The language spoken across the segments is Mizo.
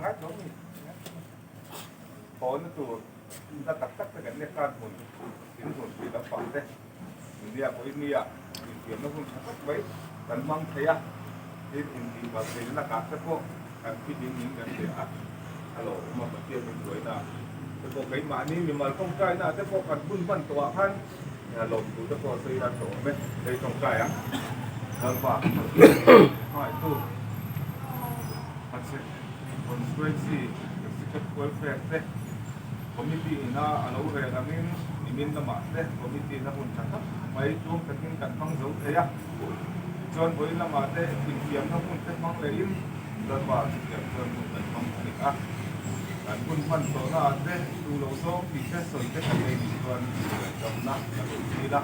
Ngai tawh mi. Haw na tur na tak tak te kan nia kar hmun thil hmun tih lampang te India pawhin nia infiamna hun tha tak mai kan hmang thei a, tin intihpalh theihna lakah te pawh kan thi ding in kan hria a, a lawmawm a Pathian min hruaina te pawh keimahni mimal tawngtaina te pawh kan hun hman tawh ah khan lawmtu te pawh sawi ila tawh awm e, hei tawngtai ang Lalpa Pathian hmangaihtu Hachhek Constituency Executive Welfare te Committee ina a lo rel angin nimin lamah te Committee na hun tha tak mai tluang takin kan hmang zo thei a. Tichuan vawiin lamah te infiamna hmun te hmang lehin Lalpa chutiang chuan hun kan hmang a ni a. Kan hun hman tawhna ah te duh loh zawng tih te sawi te kan nei nih chuan ngaihdamna kan rawn dil a.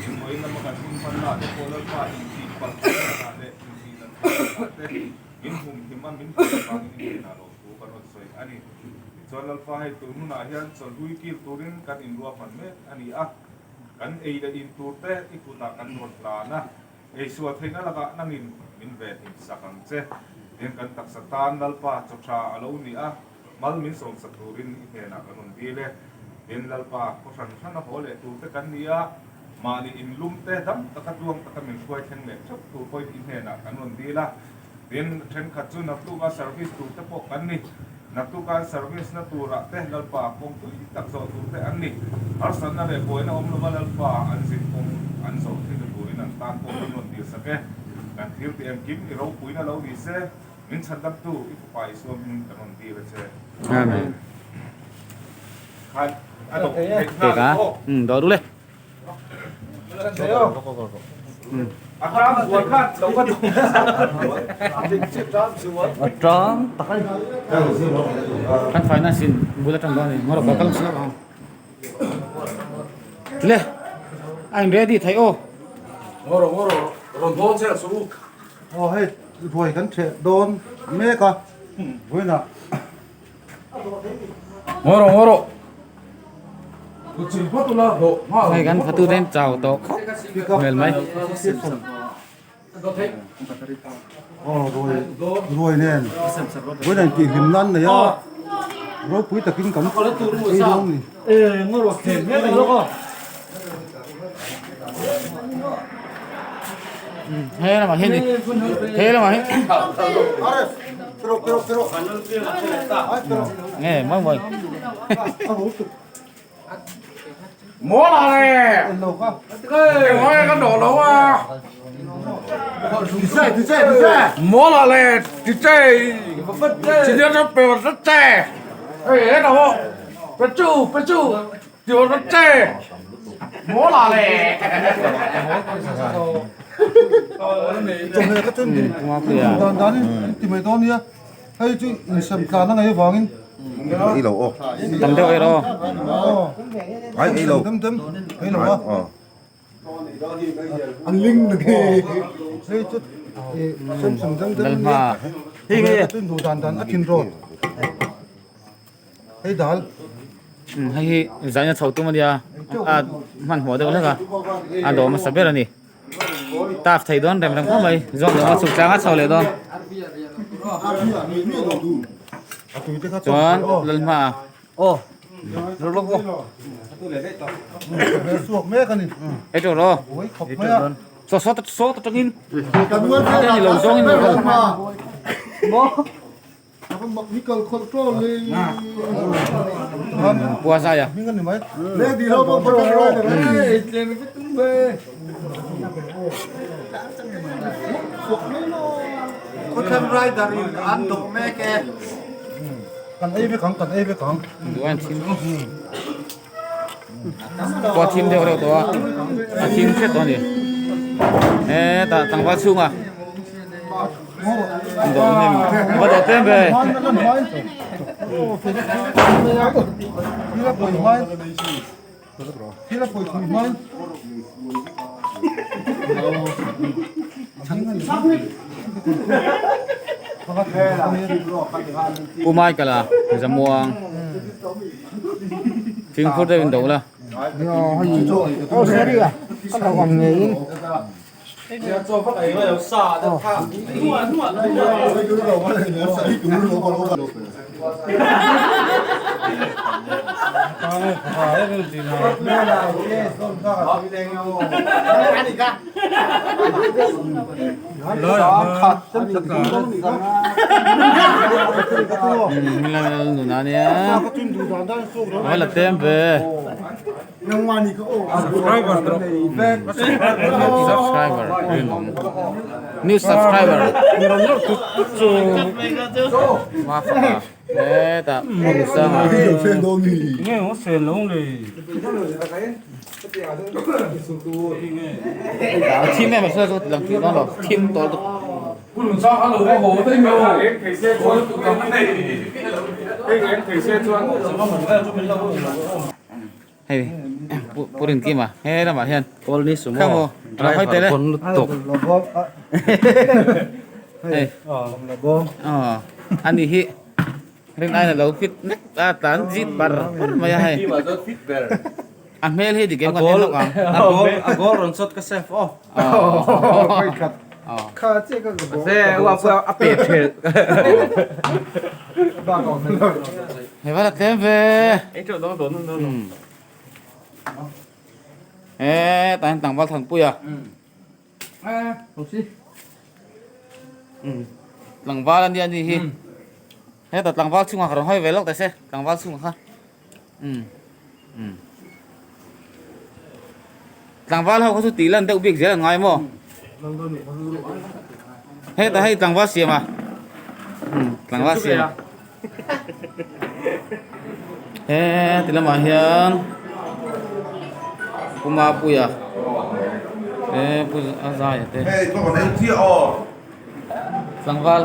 Tin vawiin lama kan hun hmanna ah te pawh Lalpa intih palh theihna leh intih nat theihna te min humhim a, min hmuh avangin i hnenah lawmthu kan rawn sawi a ni. Tichuan Lalpa hei tun hunah hian chawlhlui kil turin kan inruahman mek a ni a, kan ei leh in tur te i kutah kan rawn hlan a, eisual theihna lakah nangin min venhim sak ang che. Tin kan taksa tan Lalpa chaw tha a lo ni a, mal min sawmsak turin i hnenah kan rawn dil e. Tin Lalpa khaw hran hran a haw leh tur te kan ni a, mahni inlum te dam taka tluang taka min hruai thleng leh theuh tur pawhin i hnenah kan rawn dil a. Tin, thenkhat chu naktuka service tur te pawh kan ni. Naktuka an service na turah te Lalpa kawng tui tak zawh tur te an ni. Harsatna leh buaina awm lova Lalpa an zin kawng an zawh theihna turin an tan pawh kan rawn tirsak e. Kan thil tih engkim i ropuina lo ni se, min chhandamtu i Fapa Isua hmingin kan rawn tir a che. Amen. Khan a dawh theih nghal aw. Dawh duh le. A tang tak a ni kan finance in bul atang dawn a ni ngawr a kal nasa ang le a in ready thei aw ngawr ngawr rawn dawn che chu aw hei ruai kan theh dawn mek a vawiinah Ngaw rawh ngaw rawh. Hei kan fatu te hian chau tawh khawp hmel mai. Aw ruai ruai nen ruai nen tih hlim nan nei a ropui takin kan ei dawn ni. He lamah hian he lamah hian nge mawi mawi Chawhmeh ka chen ding dan dan in an ti mai dawn nia hei chu insem tlan a ngaih avangin ei lo aw tam deuh ei rawh ai ei lo dem dem ei lo a an ling na khi hei chu sem sem dem dem lalhma hei nge chu duh dan dan a thin rawt Hei dal. Hei hi zaina chho tum a nia a hmanhmawh deuh hlek a a dawh hmasa ber a ni taf thei dawn rem rem khawp mai zawng leh a chhuk tlang a chho leh dawn chuan lalhma aw ei tur aw saw saw saw ta tangin ni lo zawngin Pua zai a. Kan ei vek ang, kan ei vek ang. Duan thim. Pua thim deuh reuh tawh a. A thim hret tawh a ni. E tah tlangval chhunga. Va dawh tlem ve. Pu Michael a Zamuang fimkhur deuhin do la. Nuna nia a la tlem ve subscriber new subscriber hetah hmun sangah a thim em a hriat chu lang thei dawn lo thim tawh lutuk. Hei pu Rinkima he lamah hian kha maw a lo hawi tel e hei aw ani hi rin aiin a lo fit nek a tlan zit par par mai a hei a hmel hi dik em kan en lawk ang a goal rawn shot ka save aw a pe thelh Hei va la tlem ve. He tah hian tlangval thanpui a. Tlangval a nia ni hi. Hetah tlangval chhungah ka rawn hawi ve lawk ta se tlangval chhungah kha. Tlangval ho kha chu tih lan deuh bik zel an ngai maw? Hetah hei tlangval siam a tlangval siam a he ti lamah hian Pu Mapuia he Pu Zaia te Tlangval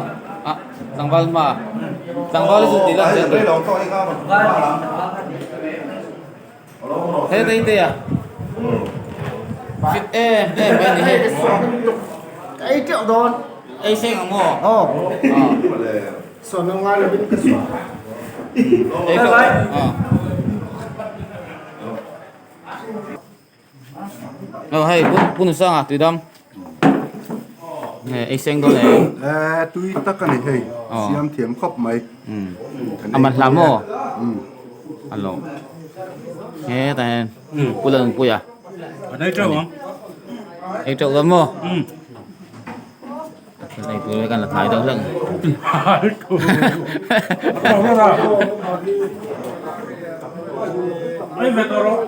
ah tlangval hma tlangval hi chu tih lan zel tur he tei tei a fit em em mai a ni hei Ka ei teuh dawn. Ei seng ang maw? Aw. Sawn lo ngai lovin ka suah. Ei teuh aw. Aw hei pu pu Nusanga tuidam ei seng dawn e. Eh tui tak a ni hei siam thiam khawp mai. A man hla maw? A lo. Hetah hian pu Lalnunpuia. Ei teuh ang. Ei teuh dawn maw? Ei tur kan la hnai deuh hlek. Ei ve tawh rawh.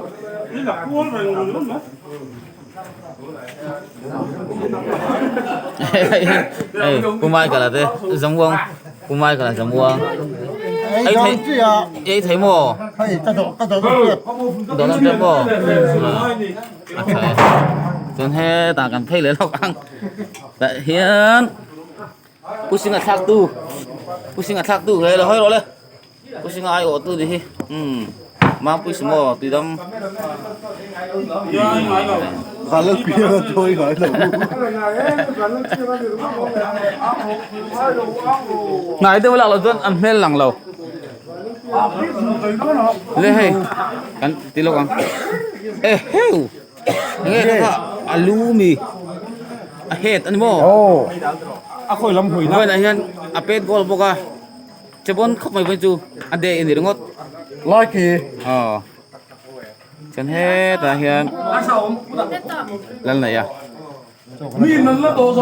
I la kual reng reng mai. Ei, Pu Michael-a te Zamuang, Pu Michael-a Zamuang. Ei thei, ei thei maw? Hei, ka dawh, ka dawh dawn tep. Dawh dawn tep maw? A tha e. Chuan hetah kan phei leh lawk ang. Tah hian Pu Singa thlak tu, Pu Singa thlak tu he lo hawi rawh le. Pu Singa ai awh tu ni hi. Umm Mangpui sumaw tuidam. Vanlalpianga chawi ngai lo. Hnai deuh lak lo chuan an hmel lang lo. Le hei kan ti lawk ang. E heu enge ka kha a lu mi a head ani maw? A khawi lam hawi na. Vawiinah hian a pet goal bawk a. Che pawn khawp mai pawn chu a de a ni ringawt. Like. Aw. Chuan hetah hian Lalneih a.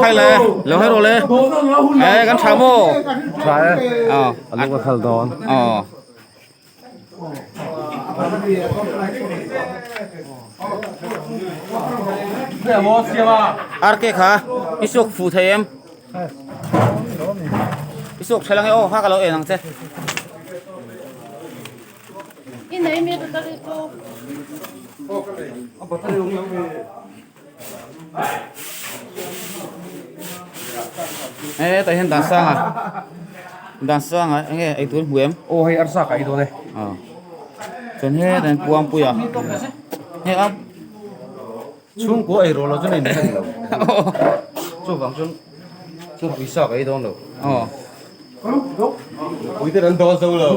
Khai le, lo hai rawh le. Eh kan tha maw? Tha e. Aw. A lung a khal dawn. Aw. RK kha i suak fu thei em? I suak tha lang e aw kha ka lo en ang che. Hetah hian dan sanga dan sanga eng nge eitur hmu em? Aw hei arsa ka ei dawn e. Aw chuan hetah hian puangpui a hei a Chhungkua ei rawh lo chuan a inhmel lo. Chuvang chuan chhungpui sa ka ei dawn lo. Aw. Pui te an dawn zo lo.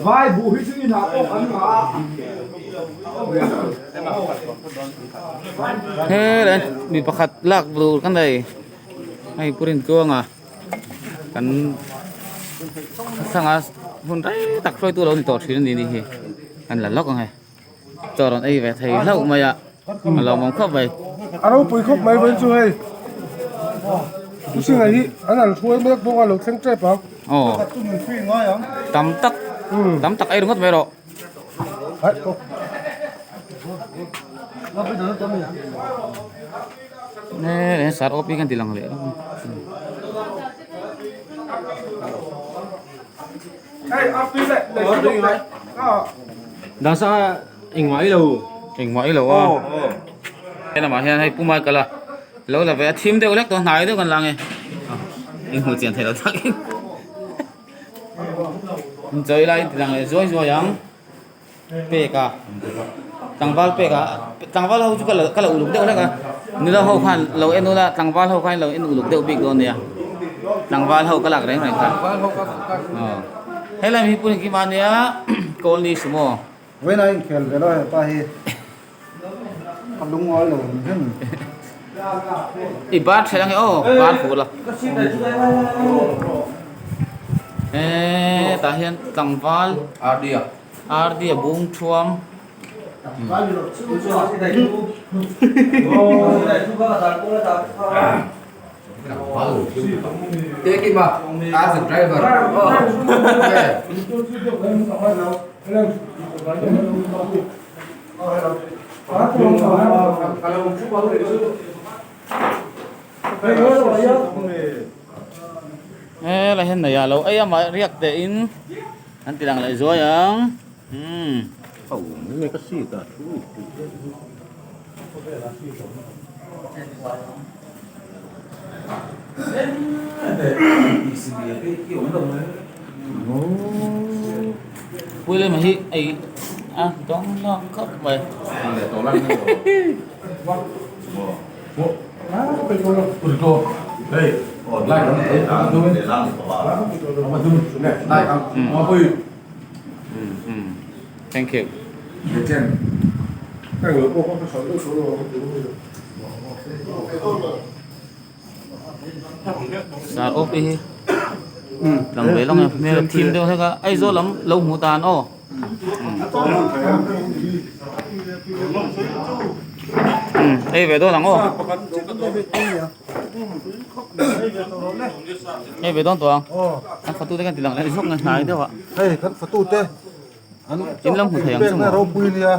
Vai buh hi chu inah pawh kan ngah a. He mi pakhat lak tur ka nei hei pu Rintluanga kan thlang a hun rei tak hruaitu lo ni tawh thin a ni hi an la lawk ang e chaw rawn ei ve thei hlauh mai a a lawmawm khawp mai. A ropui khawp mai vawiin chu hei Pu Singa hi an han hruai mek bawk a lo thleng tep ang. Aw tam tak tam tak ei ringawt mai rawh. Nge sar op hi kan ti lang leh Dasa engmah i lo engmah i lo a he lamah hian hei pumai kala lo la ve a thim deuh lek tawh hnai deuh kan la nge in hmuh chian theih loh takin chawi lai ti lang leh zuai zuai ang pek a tlangval pek a tlangval ho chu ka la ka la uluk deuh hlek a nula ho khan lo en ula tlangval ho khan lo en uluk deuh bik dawn nia tlangval ho ka lak reng reng kha aw helai mi pun kim ania colony sumo Vawiin a inkhel ve lo hepa hi ka lungawi lo hrim hrim. I bar thelh ange aw bar fuh la tah hian tlangval RD a bung thuam Helai hian nei ah lo ei a mah riak teh in an ti lang leh zuai ang umm. Puilema hi ei a dawng lak khawp mai. Thank you. Sar awp hi lang ve lang e hmel a thim deuh hlek a Aizawl lam lo hmuh dan aw. Ei ve dawn ang aw. Ei ve dawn tawh ang. Kan fatu te kan ti lang leh zawk nge hnai deuh a. Hei kan fatu te In lam hmu thei ang chu maw. Ropui nia.